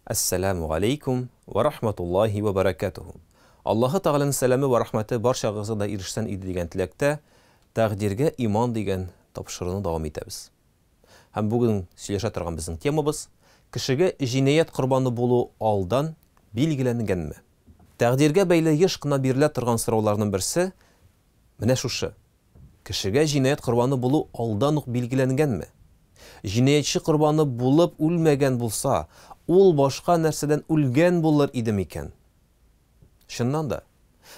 Әссәләмү галәйкүм вә рахматуллаһи вә бәрәкәтүһү. Аллаһы Тәгаләнең сәламе вә рәхмәте барчагызга да ирешсен иде дигән теләктә, Тәкъдиргә иман дигән тапшыруны дәвам итәбез. Һәм бүген сөйләшә торган безнең темабыз, кешегә җинаять корбаны булу алдан билгеләнгәнме? Тәкъдиргә бәйле еш кына бирелә торган сорауларның берсе менә шушы. Кешегә җинаять корбаны булу алдан ук билгеләнгәнме? Җинаятьче корбаны булып үлмәгән булса, ул башка нәрсәдән үлгән булыр иде микән? Чыннан да,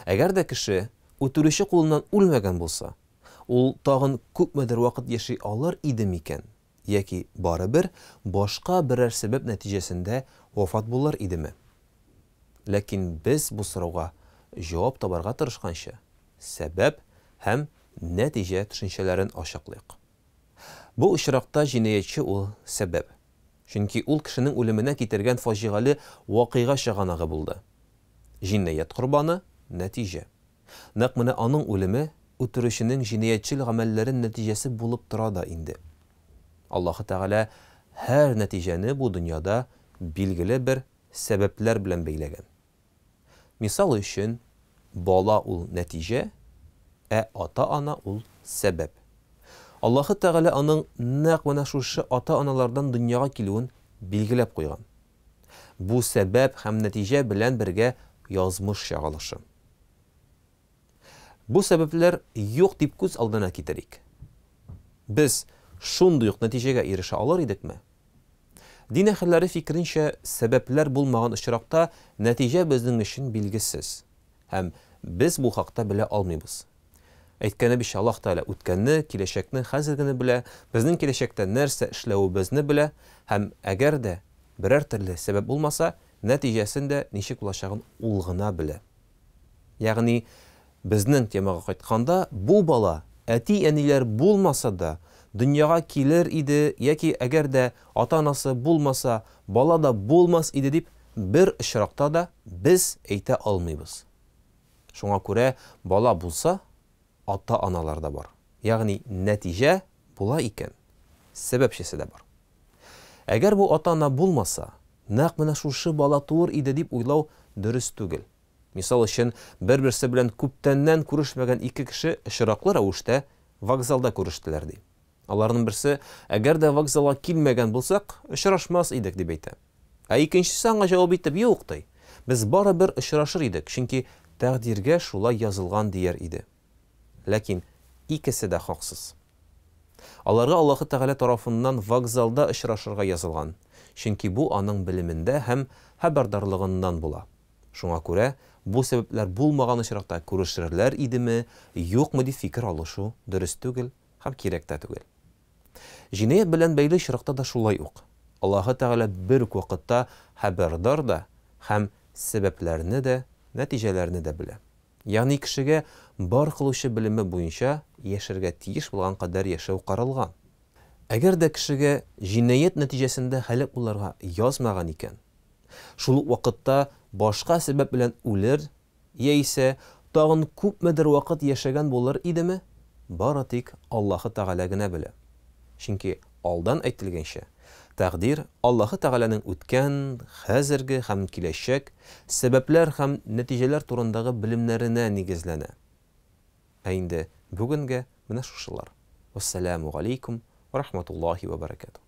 әгәр дә кеше үтерүче кулыннан үлмәгән булса, ул тагын күпмедер вакыт яши алыр иде микән? Яки барыбер башка берәр сәбәп нәтиҗәсендә вафат булыр идеме? Ләкин без бу сорауга җавап табарга тырышканчы, сәбәп һәм нәтиҗә төшенчәләрен ачыклыйк. Бу очракта җинаятьче ул сәбәп. Чөнки ул кешенең үлеменә китергән фаҗигале вакыйга чыганагы булды. Җинаять корбаны, нәтиҗә. Нәкъ менә аның үлеме үтерүченең җинаятьчел гамәлләрен нәтиҗәсе булып тора да инде. Аллаһы Тәгалә һәр нәтиҗәне бу дөньяда билгеле бер сәбәпләр белән бәйләгән. Мисал өчен, бала ул нәтиҗә, ә ата-ана ул сәбәп. Аллаһы Тәгалә аның нәкъ менә шушы ата-аналардан дөньяга килүен билгеләп куйган. Бу сәбәп һәм нәтиҗә белән бергә язмыш чагылышы. Бу сәбәпләр юк дип күз алдына китерик. Без шундый ук нәтиҗәгә ирешә алыр идекме? Дин әһелләре фикеренчә, сәбәпләр булмаган очракта нәтиҗә безнең өчен билгесез һәм без бу хакта белә алмыйбыз. Әйткәнебезчә, Аллаһ Тәгалә үткәнне, киләчәкне, хәзергене белә, безнең киләчәктә нәрсә эшләвебезне белә һәм әгәр дә берәр төрле сәбәп булмаса, нәтиҗәсен дә ничек булачагын ул гына белә. Ягъни, безнең темага кайтканда, бу бала әти-әниләр булмаса да, дөньяга килер иде яки әгәр дә ата-анасы булмаса, бала да булмас иде дип бер очракта да без әйтә алмыйбыз. Шуңа күрә бала булса, ата-аналар да бар. Ягъни нәтиҗә була икән, сәбәпчесе дә бар. Әгәр бу ата-ана булмаса, нәкъ менә шушы бала туыр иде дип уйлау дөрес түгел. Мисал өчен, бер-берсе белән күптәннән күрешмәгән ике кеше очраклы рәвештә вокзалда күрештеләр, ди. Аларның берсе, әгәр дә вокзалга килмәгән булсак, очрашмас идек, дип әйтә. Ә икенчесе аңа җавап итеп, юк, ди, без барыбер очрашыр идек, чөнки тәкъдиргә шулай язылган, дияр иде. Ләкин икесе дә хаксыз. Аларга Аллаһы Тәгалә тарафыннан вокзалда очрашырга язылган, чөнки бу аның белемендә һәм хәбәрдарлыгыннан була. Шуңа күрә, бу сәбәпләр булмаган очракта күрешерләр идеме, юкмы дип фикер алышу дөрес түгел һәм кирәк тә түгел. Җинаять белән бәйле очракта да шулай ук. Аллаһы Тәгалә бер үк вакытта хәбәрдар да һәм сәбәпләрне дә, нәтиҗәләрне дә белә. Ягъни кешегә бар кылучы белеме буенча яшәргә тиеш булган кадәр яшәү каралган. Әгәр дә кешегә җинаять нәтиҗәсендә һәлак булырга язмаган икән, шул ук вакытта башка сәбәп белән үлер яисә тагын күпмедер вакыт яшәгән булыр идеме, бары тик Аллаһы Тәгалә генә белә. Чөнки алдан әйтелгәнчә, тәкъдир Аллаһы Тәгаләнең үткән, хәзерге һәм киләчәк, сәбәпләр һәм нәтиҗәләр турындагы белемнәренә нигезләнә. Ә инде бүгенгә менә шушылар. Вәссәламү галәйкүм вә рахматуллаһи вә бәрәкәтүһ.